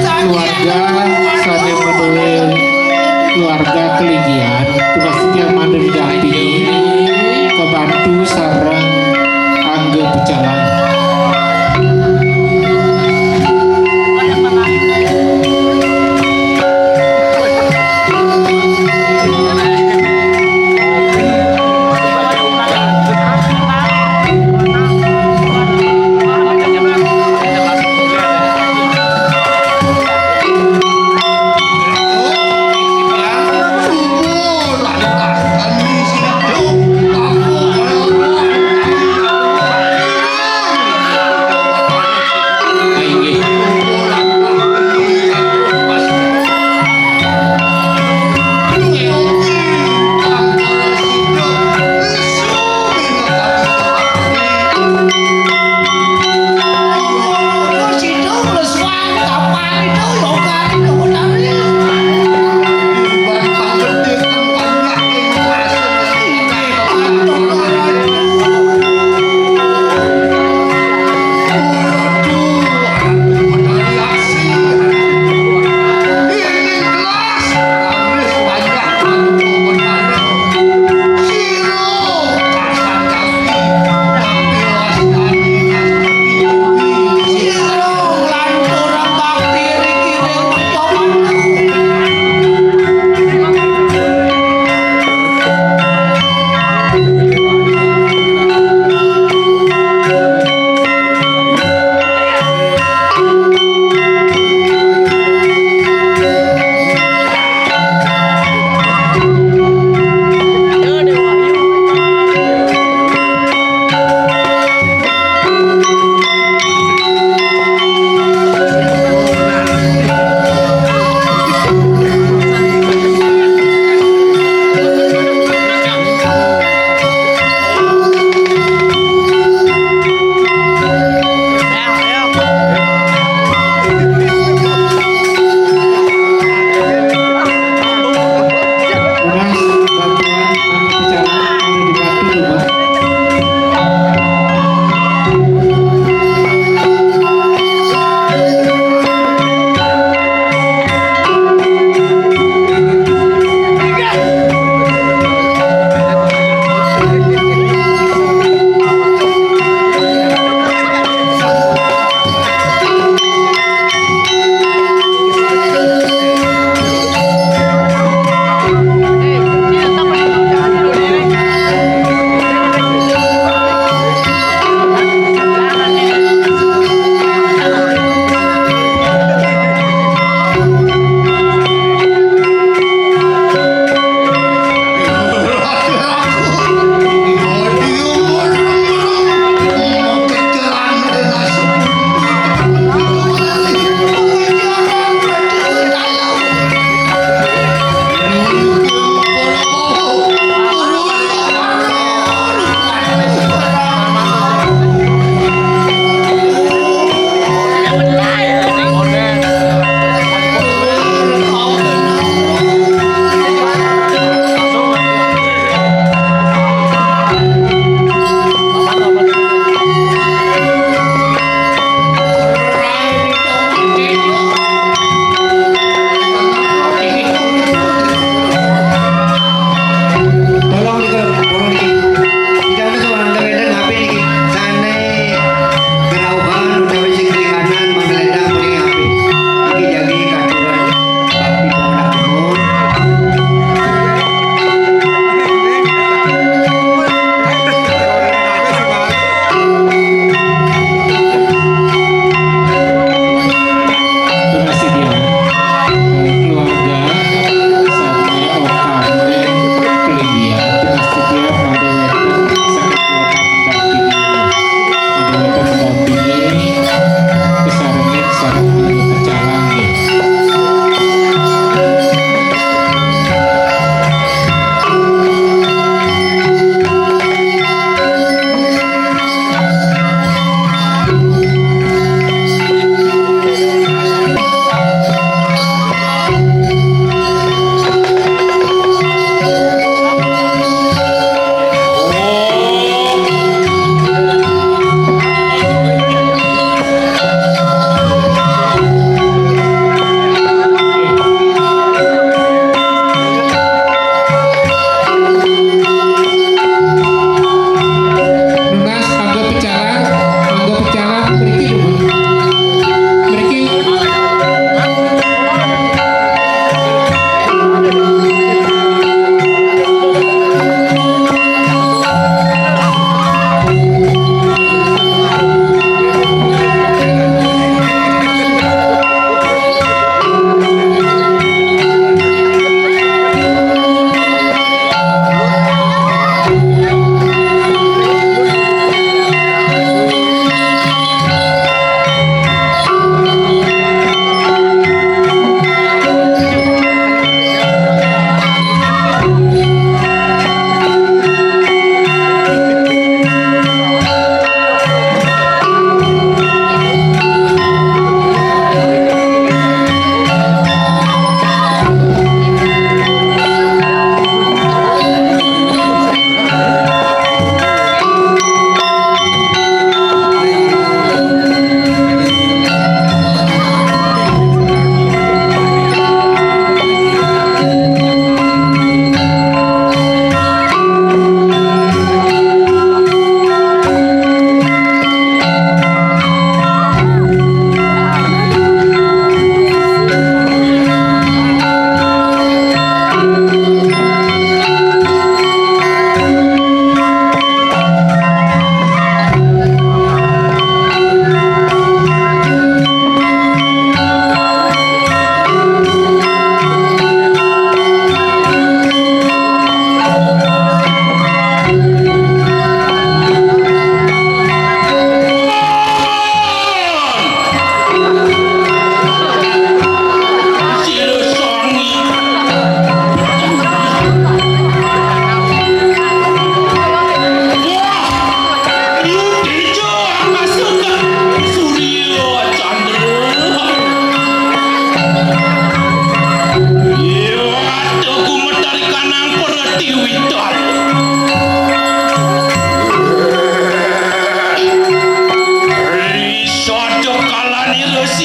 keluarga sané menuju keluarga kelindihan, tugas yang mandu didampingi, kebantu sareng angga pecalang.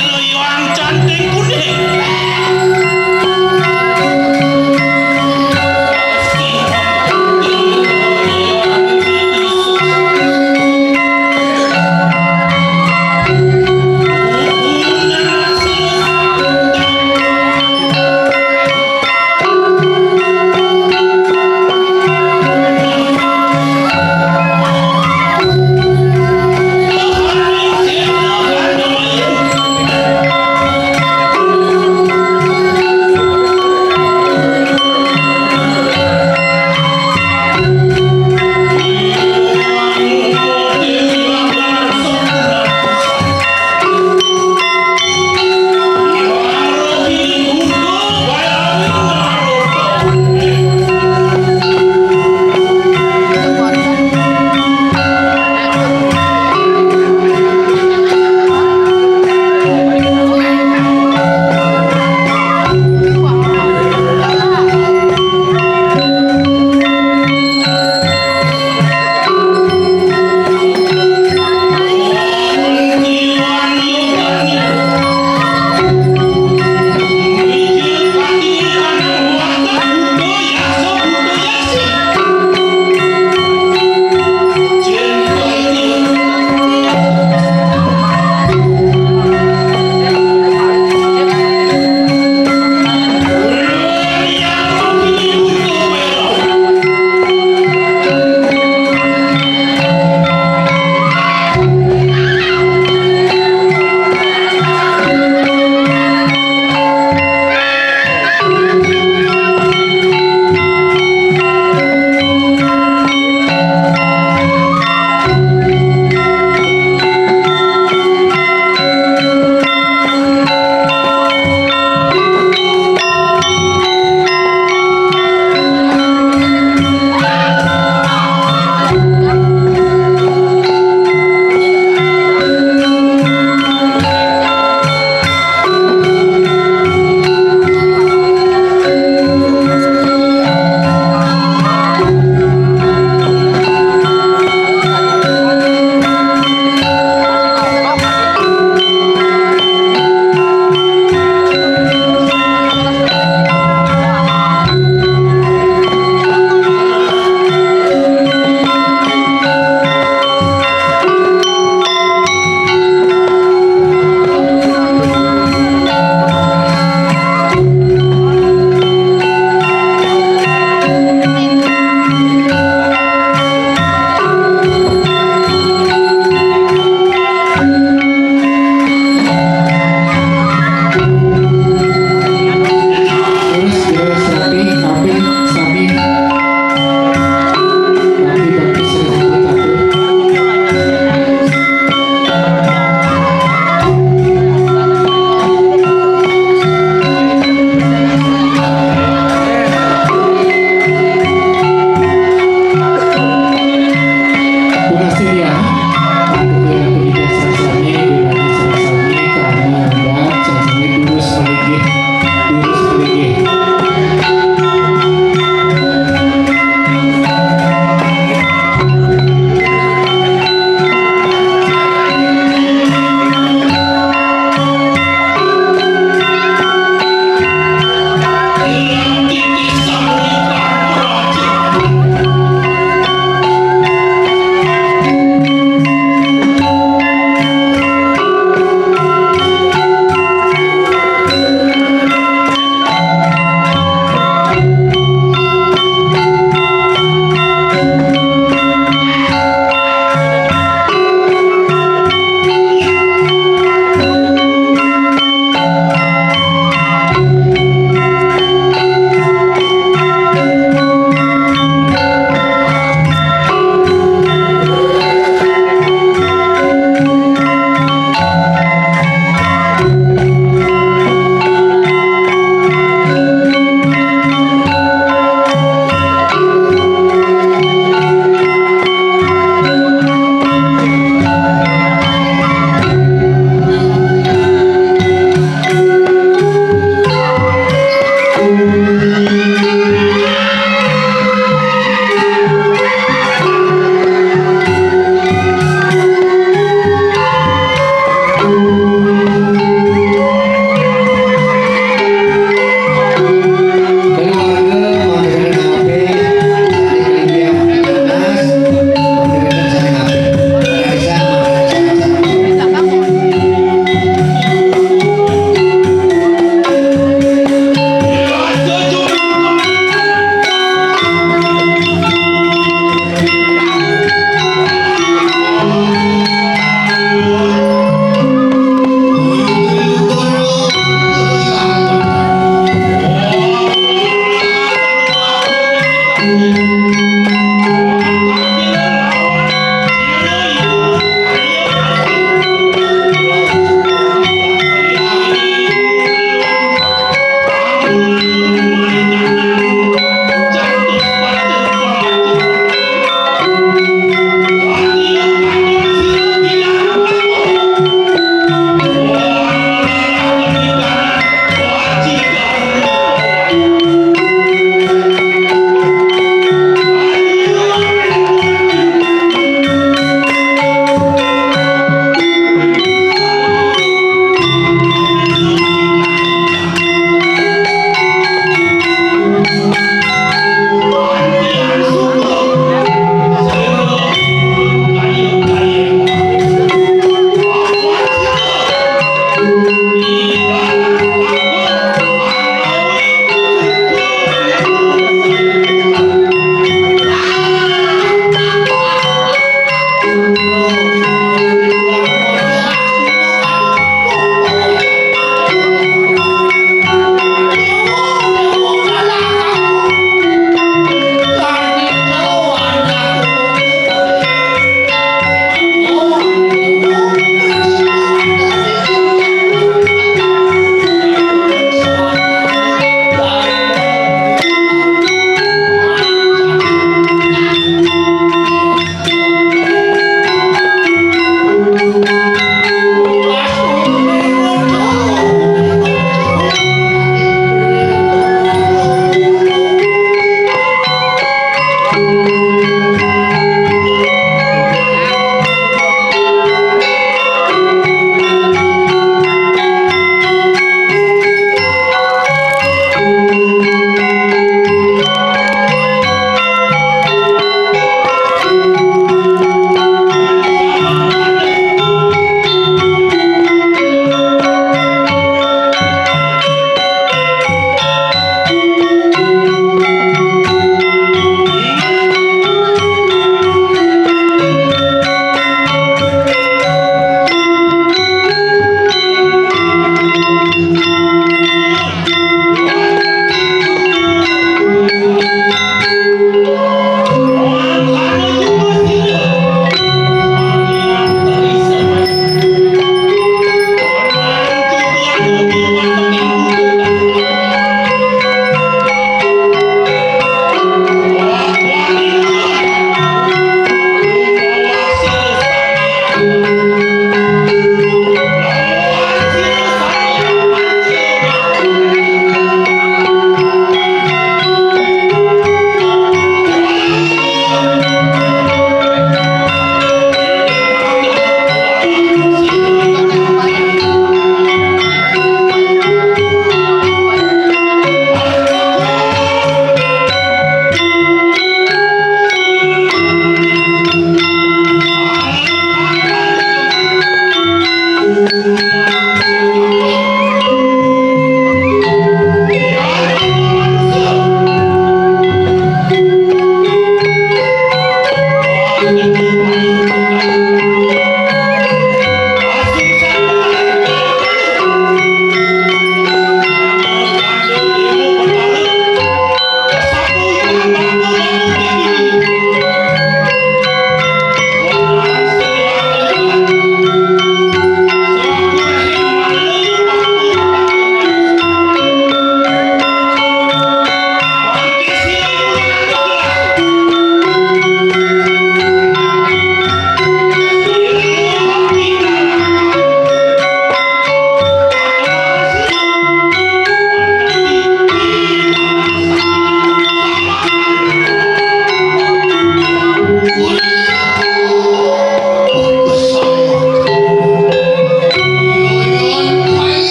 Loyang canting kuning.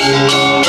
Gracias.